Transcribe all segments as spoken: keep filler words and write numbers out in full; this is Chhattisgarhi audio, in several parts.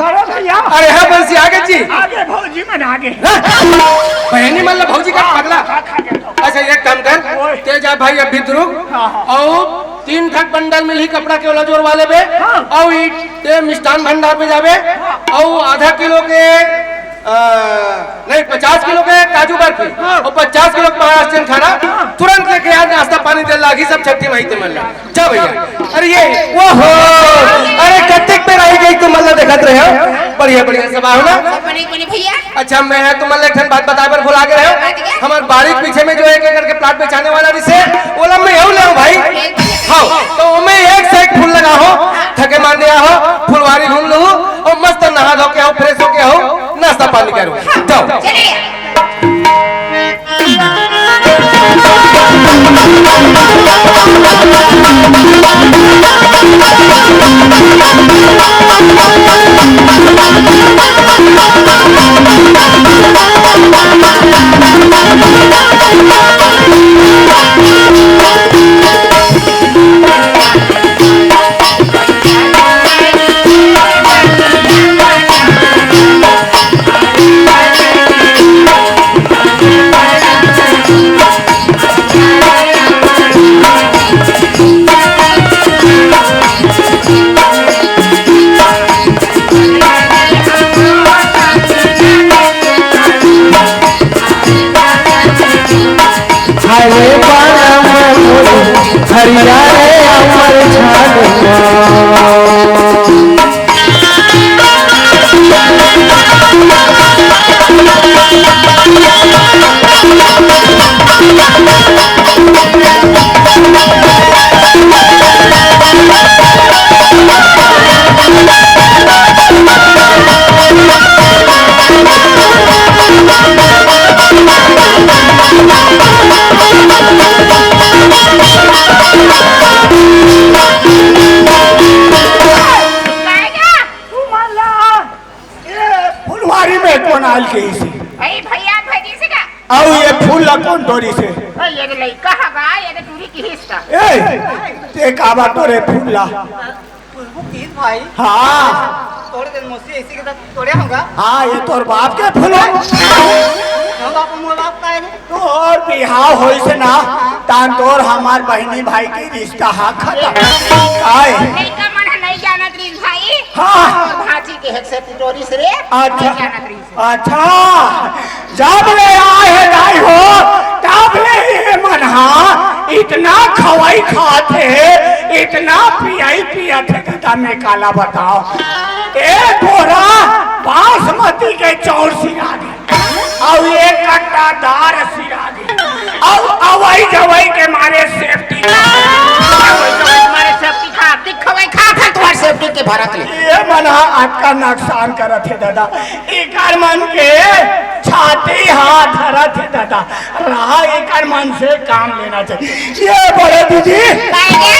अरे भैया। अरे हाँ बंसी, आगे जी। आगे भौजी मन आगे। हाँ? बहनी मन ला भौजी का पगला। हाँ, खा के तो। अच्छा, एक काम कर, ओए। ते जा भाई, अभी रुक। हाँ, हाँ। अउ तीन ठक बंडल मिलही कपड़ा के ओला जोर वाले बे। हाँ। अउ ई ते मिष्ठान भंडार में जाबे। हाँ। अउ आधा किलो के, अ, नहीं, पचास किलो के काजू बर्फी। हाँ। अउ पचास किलो के महाराष्ट्रियन खाना। हाँ। तुरंत लेके आ, नाश्ता पानी दे लागी सब छठी माई ते मन ला। जा भैया। अरे ये, ओहो, अरे कतिक बेर आही गई तुमन ला देखत रहे हो। बढ़िया, बढ़िया सब आहो ना। सब बने, बने भैया। अच्छा, मैं तुमन ला एक ठन बात बताए बर भुला गे रहे हो। बात क्या? हमर बारी के पीछे में जो एक एकड़ के प्लाट बेचाने वाला रिसे, ओला मैं हूँ ले भाई। हाँ, तो ओमे एक से एक फूल लगा हो, थके मांदे आहो, फुलवारी घूम लो, अउ मस्त नहा धो के आओ, फ्रेश होके आओ, नाश्ता पानी करो। जाओ। चलिए। हरे बालम हरिया रे अमर झालमा। काय गा? तू मन ला ये फुलवारी में कोन आल के इसे? अरे भैया, भैजी से का? अउ ये फूल ला कोन टोरी से? अरे ये तो लइका हगा, ये तो टूरी की हिस्सा। ए, ते का बात तोरे फूल ला? फुलबू किहिस भाई। हाँ। तोड़ दे मौसी, इसी के साथ तोड़े होगा। हाँ, ये तोर बाप के फूल हे। हम बाप, मोर बाप का है? तोर बिहाव होइस ना, तान तोर हमार बहिनी भाई के रिश्ता हा खतम। काय? लइका मन ह नहीं जानत रहिस भाई। हाँ। तोर भांची के हेक से पिटोरिस रे। अच्छा। नहीं जानत रहिस। अच्छा, जब ले आए हे दाई हो, तब ले ये मन हा इतना खवाई खात हे, इतना पियाई पियत हे, दादा मैं काला बताओ। ए बोरा बासमती के चाउर सिरा दे, अउ एक कट्टा दार सिरा दे, अउ अवई जवई के मारे सेफ्टी। अवई जवई के मारे सेफ्टी खा, दिखवई खा, फिर तुम्हारे सेफ्टी के भरत ले। ये मन हा अतका नुकसान करत हे दादा। एकर मन के छाती हा धरत हे दादा, रहा एकर मन से काम लेना चाहिए। ये बड़े दीदी, काहे?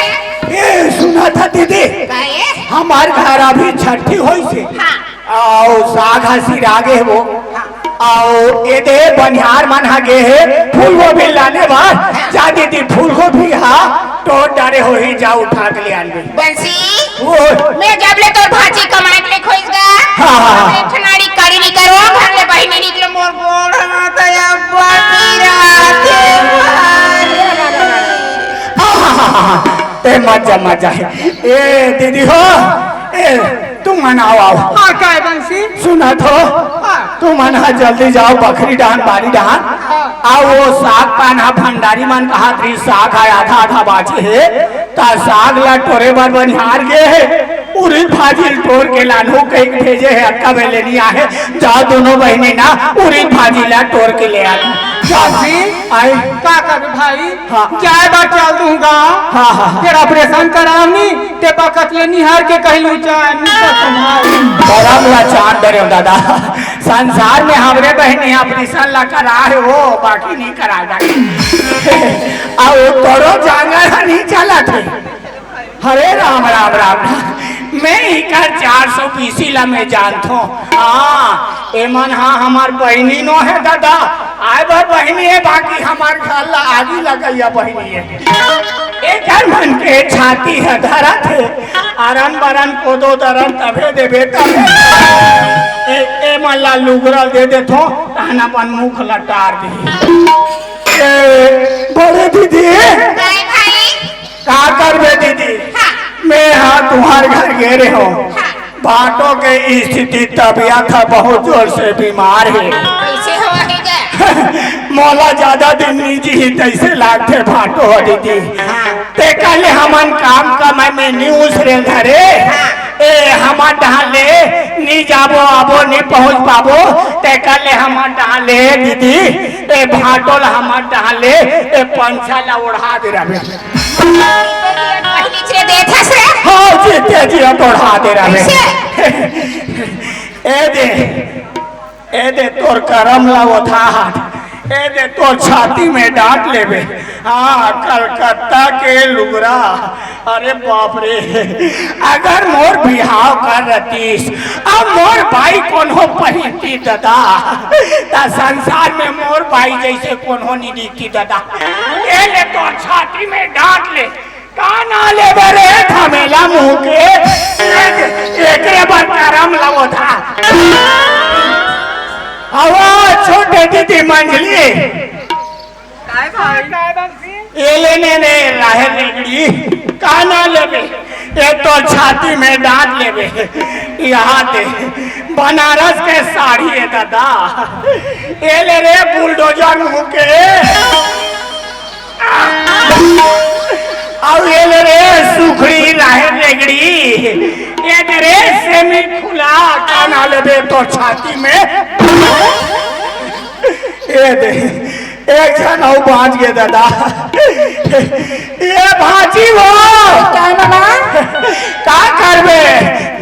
ये सुना था दीदी, काहे? हमार घर अभी छठी होइस हे। हाँ। अउ साग हा सिरा गे हे वो। हाँ। अउ एदे बनिहार मन हा गे हे फूलगोभी लाने बर। हाँ। जा दीदी, फूलगोभी हा टोर डारे होही, जा उठा के ले आनबे। बंसी, ओए। मैं जब ले तोर भांची कमाए के ले खोइस गा, हाँ, हाँ, हाँ। मैं एक ठन आड़ी कड़ी निकरो, घर ले बहिनी निकलो, मोर गोड़ हाथ या बटी रात हे भाई। हाँ, हाँ, हाँ, हाँ। ए, मत जा, मत जा। ए, दीदी हो, ए, तुमन आओ, आओ। हाँ, काय बंसी? सुनत हो? हाँ। तुमन हा जल्दी जाओ, बखरी डहन, बारी डहन। हाँ। अउ वो साग पान हा भंडारी मन कहत रहिस, साग हा आधा आधा बाचे हे, त साग ला टोरे बर बनिहार गे हे, उरिद भाजी ल टोर के लानहू कहिके भेजे हे, अतका बेर ले नइ आहे, जा दूनों बहिनी ना उरिद भाजी ला टोर के ले आनहू। जा। भाई, आए। का करबे भाई? हाँ। जाए बर चल दूंगा। हाँ, हाँ, हाँ। फेर ऑपरेशन करावनी, ते बखत ले निहार के कहिलू जाए, निकल संभाल। बड़ा लाचार डरे हो दादा। संसार में हमरे बहिनी ऑपरेशन ला करा हे वो, बाकी नइ करा जाए। अउ तोरो जांगर ह नइ चलत हे। हरे राम, राम, राम, राम। मैं इकर चार सौ बीसी ला मैं जानथों। हाँ, एमन हा हमर बहिनी नो हे ददा, आय बर बहिनी हे, बाकी हमर घर ला आगी लगइया बहिनी हे। एकर मन के छाती ह धरत हे, अरन बरन कोदो दरन तभे देबे तभे। ए, एमन ला लुगरा दे देथो, तहन अपन मुख ला टार दिही। ए, बड़े दीदी, काय भाई? का करबे दीदी? हाँ। मैं हा तुंहर घर गे रेहेंव। हाँ। भाटो के स्थिति, तबियत ह बहुत जोर से बीमार हे। कइसे होही गा? मोला ज्यादा दिन नइ जीही तइसे लागथे भाटो ह दीदी। हाँ। तेकर ले हमन काम कमाई में नइ उसरे धरे। हाँ। ए, हमर डहान ले नइ जाबो आबो, नइ पहुंच पाबो, तेकर ले हमर डहान ले दीदी, ए, भाटो ल हमर डहान ले, ए, पंछा ल ओढ़ा दे रहिबे। पहली जे देथस रे। हाँ, जीते जी हम ओढ़ा दे रहिबे। कइसे? ए दे, ए दे तोर करम ला ओथा हाथ, ए दे तोर छाती में डांट लेबे। हाँ, कलकत्ता के लुगरा, अरे बाप रे, अगर मोर बिहाव कर रतिस, अब मोर बाई कोनो पहिनती ददा, त संसार में मोर बाई जइसे कोनो नइ दिखती ददा। ए ले तोर छाती में डांट ले, का ना लेबे रे धमेला मुंह के, एक, एकरे बर करम ला ओथा। हवा छोटे दीदी मंझली। काय भाई? ए ले ने ने राहेर रेगड़ी, का ना लेबे? ए तोर छाती में डांट लेबे। यहाँ दे, बनारस के साड़ी हे ददा। ए ले रे बुलडोजर मुंह के। अउ ए ले रे सुखड़ी राहेर रेगड़ी। ए दे रे सेमी खुला, का ना लेबे तोर छाती में। ए दे, एक झन अउ बांच गे ददा। ए भांची हो। काय मामा? का करबे?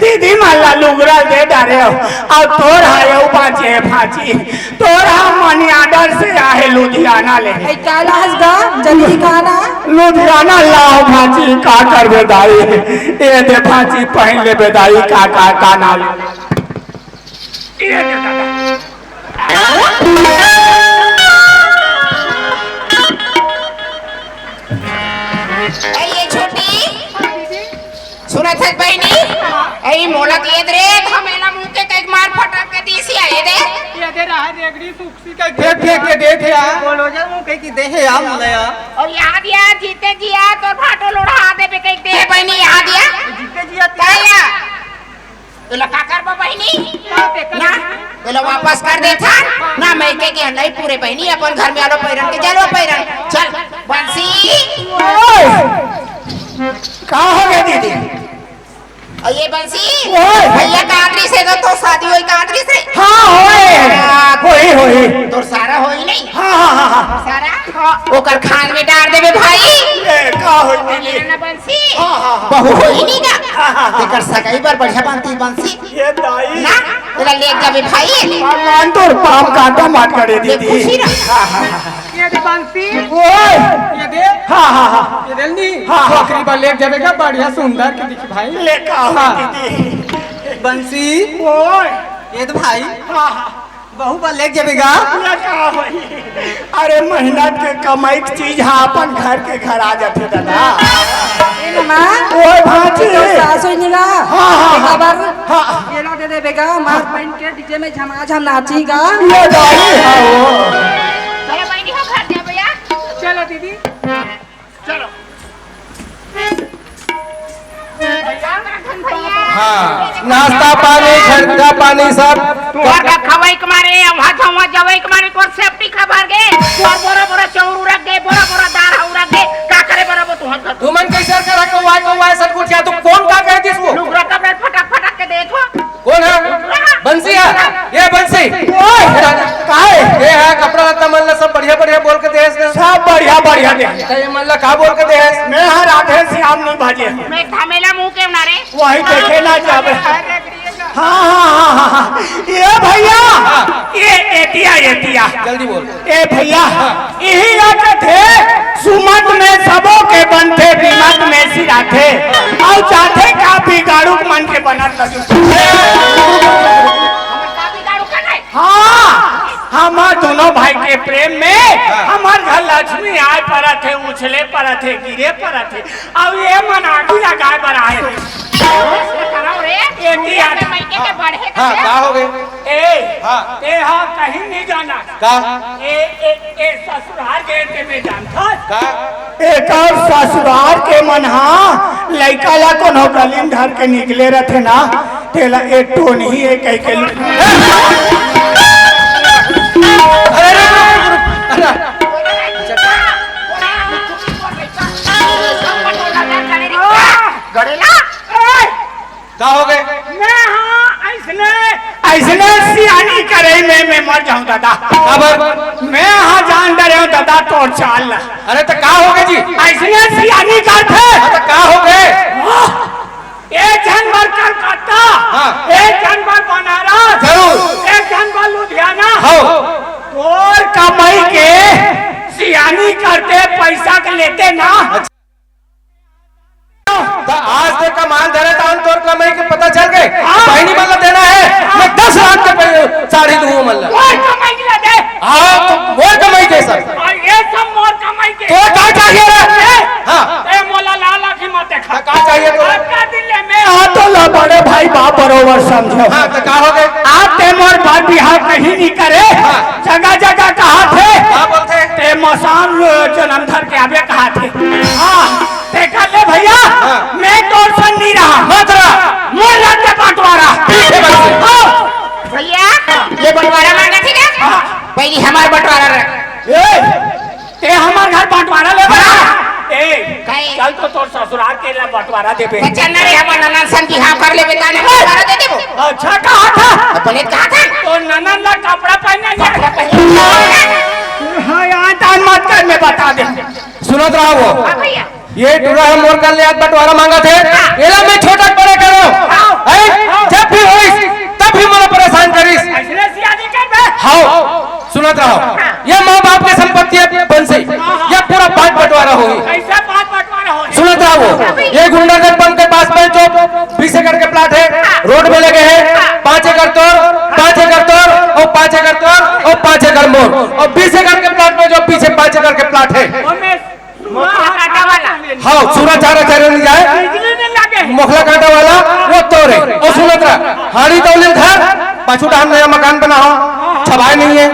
दीदी मन ला लुगरा दे डारेंव। अउ तोर हा अउ बांचे हे भांची। तोर हा money order से आहे लुधियाना ले। ए, का लाहस गा? जल्दी कहा ना। लुधियाना लाव भांची, का करबे दाई? ए दे भांची, पहिन लेबे दाई, का, का, का ना ले। ए दे दादा। ए, ये छोटी, सुनत हस बहिनी? ए, मोला दे दे रे, धमेला मुंह के कइक मार फटक के दीस या, ए दे। ये दे रहा रेगड़ी सुखसी का फेंक फेंक के दे थे यार। बुलडोजर मुंह के की दे हे यार, मोला यार। अउ याद या, जीते जिया, तोर भाटो लोढ़ा देबे कइक दे बहिनी, याद या। जीते जिया, का या? तोला का करबो बहिनी? का ते कर ना, तोला वापस कर देथन। ना, मैं के के नहीं पूरे बहिनी, अपन घर में आलो पैरन के जलवा पैरन। चल, बंसी। ओए! का हो गे दीदी? अउ ये बंसी, ओए! भैया का आदरी से तो, तो शादी होई का आदरी से? हाँ, होए। हाँ। होई, होई। तोर सारा होई नहीं? हाँ, हाँ, हाँ, हाँ। सारा? हाँ। ओकर खान में डार देबे भाई। ए, का होई दीदी? ना बंसी। हाँ, हाँ, हाँ। बहू होई नहीं का? हाँ, हाँ, हाँ। एकर सगाई बर बढ़िया बनती बंसी। ये दाई। ना, एला लेग जाबे भाई। भगवान तोर पाप काटा मत करे ले दीदी। खुशी रह। हाँ, हाँ, हाँ। ये दे बंसी। ओए। ये दे। हाँ, हाँ, हाँ। ये दे नी। हाँ, हाँ। छोकरी बा लेग जाबे का बढ़िया सुंदर के दिखी भाई। ले का हो हाँ। दीदी। बंसी। ओए। ये दे भाई। हाँ, हाँ। बहू बा लेग जाबे गा। ये का होई? अरे, मेहनत के कमाई के चीज हा अपन घर के घर आ जाथे दादा। ए मामा, ओए भांची। तो सास होई नी गा। हाँ, हाँ, हाँ। काबर? हाँ। ये ला दे देबे गा, मार पहिन के डीजे में झमाझम नाची गा। ये दाई हा वो। चलो बहिनी हो घर जा भैया। चलो दीदी। चलो। हाँ, नाश्ता पानी, खर्चा पानी सब। तुहर का खवई के मारे, वहाँ झवा जवई के मारे, तोर सेफ्टी खबर गे, तोर बोरा बोरा चौरू रख गे, बोरा बोरा दार हऊ रख गे, का करे बराबर तुहर घर? तुमन कैसे कर रखो, वाई को वाई सब कुछ किया, तू कौन का कह दिस वो? लुगरा कपड़ा फटक फटक के देखो। कौन है? बंसी है? ये बंसी। ओए, काहे? ये है कपड़ा लत्ता मन ला सब बढ़िया बढ़िया बोल के देस ना। सब बढ़िया बढ़िया दे। तो ये मन ला का बोल के देस? मैं हा राधे श्याम नहीं बाजे। मैं धमेला मुंह के ना रे। वही देखे ना जाबे। हाँ, हाँ, हाँ, हाँ, हाँ। ये भैया, हाँ। ये एतिया, एतिया। जल्दी बोल। ए भैया, हाँ। इही ला कथे, सुमत में सबो के बनथे, बिमत में सिराथे। अउ जाथे का बिगाड़ू मन के बनत लगे। हमर का बिगाड़ू का नहीं? हमर दोनों भाई के प्रेम में हाँ। हमर घर लक्ष्मी आए परत हे, उछले परत हे, गिरे परत हे। अब ये मन आगी लगाए बर आए हे। बताओ रे, एती आठ। मइके के बढ़े हाँ, का हो गए? ए, हाँ। ते हा कहीं नहीं जाना। का? ए, ए, ए, ससुराल के ते में जानता। का? एकर ससुराल के मन हा लइका ला कोनो गली में धर के निकले रथे ना, तेला ए टोनही ए कहि के लु-, अरे, रुक, रुक, रुक, रुक। अरे। गड़ेला। का हो गए? मैं हाँ, अइसने, अइसने सियानी करई में मैं मर जाऊं दादा। काबर? मैं हाँ जान डरे हूँ दादा तोर चाल ला। अरे तो का हो गए जी? अइसने सियानी करथे। हाँ, तो का हो गए? हाँ, एक झन बर कलकत्ता, हाँ। एक झन बर बनारस, जरूर। एक झन बर लुधियाना। हाँ। तोर कमाई के सियानी करते पैसा के लेते ना। त आज ते कमान धरे त हम तोर कमाई के पता चल गए। हाँ। बहिनी मन ला देना है, मैं दस लाख के पै-, साड़ी दूँ मन ला। मोर कमाई के ला दे। हाँ, तो मोर कमाई के सर। और ये सब मोर कमाई के। तो का चाहिए रे? ए, हाँ। ए, मोला लाल आँखी मत देखा। तो का चाहिए तो? आपका दिल है, मैं हाँ, तो ला बड़े भाई बाप बरोबर समझो। हाँ, तो का हो गए? आप ते मोर बात बिहार कहीं नहीं करे। हाँ। जगह जगह कहा थे। का बोलथे? ते मसान जन्म धर के आबे कहा थे। हाँ। ते कर ले भैया, हाँ। मैं तोर संग नहीं रहा। मत रहा। मोर राज्य बंटवारा। ठीक है, बस। हाँ। भैया, ये बंटवारा मांगा थी ना? हाँ। पहली हमार बंटवारा रख। ए, ते हमार घर बंटवारा ले बा। हाँ। ए, काहे? चल तो तोर ससुराल के ला बंटवारा देबे। तो चल ना रे, हमार ननद संग बिहाव कर लेबे, ताने बंटवारा दे देबो। अच्छा, कहा था? तो बोले, कहा था? तो ननद ला कपड़ा पहनना नहीं। कपड़ा पहनना। हाँ, यहाँ तान मत कर, मैं बता दे। सुनत रहा वो। हाँ भैया। ये टूरा हम मोर कर ले आज बंटवारा मांगा थे। हाँ। एला मैं छोटा बड़े करो। हाँ। हैं? हाँ। जब भी होइस, तब भी मोला परेशान करिस। अइसने सियानी कर बे। हाँ, सुनत रहो। हाँ। ये माँ बाप के संपत्ति है बंसी। हाँ, हाँ। ये पूरा बांट बंटवारा होही। कैसे बांट बंटवारा होही? सुनत रहो। हाँ भैया। ये गुंडा के पंप के पास में जो बीस एकड़ के प्लाट है, हाँ। रोड में लगे हैं, हाँ। पाँच एकड़ तोर, पाँच एकड़ तोर, और पाँच एकड़ तोर, और पाँच एकड़ मोर, और बीस एकड़ के प्लाट में जो पीछे पाँच एकड़ के प्लाट है। और मैं सुआ काटा वाला। हाँ, सुआ चारा चारा नहीं जाए। बिजली नहीं लगे। मोखला काटा वाला, वो तोरे। और सुनत रहा, हाड़ी तौलिल धर, पाछू डहान नया मकान बना हो, छबाय नहीं है,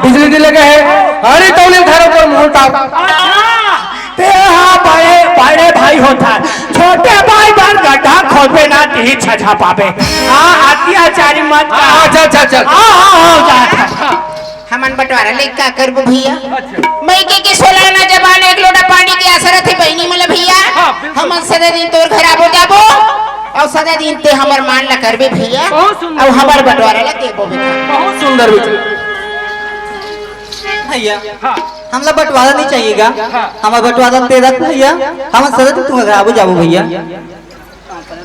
बिजली नहीं लगे है, हाड़ी तौलिल धर, ओकर मुंह टाप। अच्छा, ते हा बड़े, बड़े भाई होता, छोटे भाई बर गड्ढा खोदबे ना, तिही छझा पाबे। हाँ, अत्याचारी मत कर। हाँ, चल, चल, चल। हाँ, हाँ, हाँ, जा, जा। हमन बंटवारा ले का करबो भैया? अच्छा। मइके के सोलह आना जबान एक लोटा पानी के आसा रथे बहिनी मन ल भैया। हाँ, बिल्कुल। हमन सदा दिन तोर घर आबो जाबो, अउ सदा दिन ते हमर मान ल करबे भैया। बहुत सुंदर। अउ हमर बंटवारा ल देबो भैया। बहुत सुंदर विचार। भैया, हाँ। हमला बंटवारा नहीं चाहिएगा। हाँ। हमर बंटवारा ते रख भैया, हमन सदा दिन तुम्हर घर आबो जाबो भैया।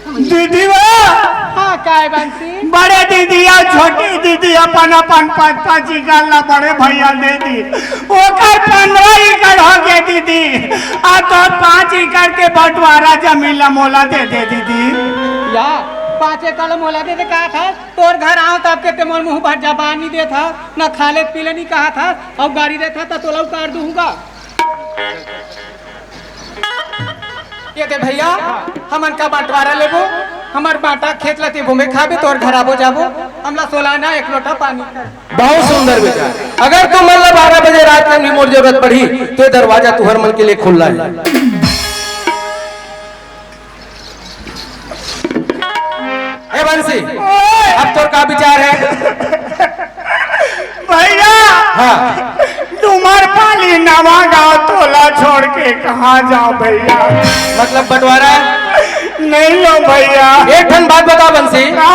दीदी बा। हाँ, काय बंसी? बड़े दीदी अउ छोटी दीदी अपन अपन पाँच पाँच एकड़ ला बड़े भैया दे दी। ओकर पन्द्रह एकड़ हो गए दीदी। आ तो पाँच एकड़ के बंटवारा जमीन ला मोला दे दे दीदी। या, पाँच एकड़ ला मोला दे दे कहा था, तोर घर आव तब के ते मोर मुंह भर जबान नहीं देत हा, ना खाले पीले नहीं कहा था, अउ गारी देत हा त तोला उतार दूंगा। ये दे भैया, हमन का बंटवारा लेबो, हमर बांटा खेत ला ते घूमे खाबे, तोर घर आबो जाबो, हमला सोलाना एक लोटा पानी कर। बहुत सुंदर विचार। अगर तुमन ला बारह बजे रात में भी मोर जरूरत पड़ी, तो ये दरवाजा तुहर मन के लिए खुला है। ए बंसी, ओए! अब तोर का विचार है? भैया, हाँ। डूमर पाली नवा गांव तोला छोड़ के कहाँ जाओ भैया? मतलब बंटवारा? नहीं लो भैया। एक ठन बात बता बंसी, का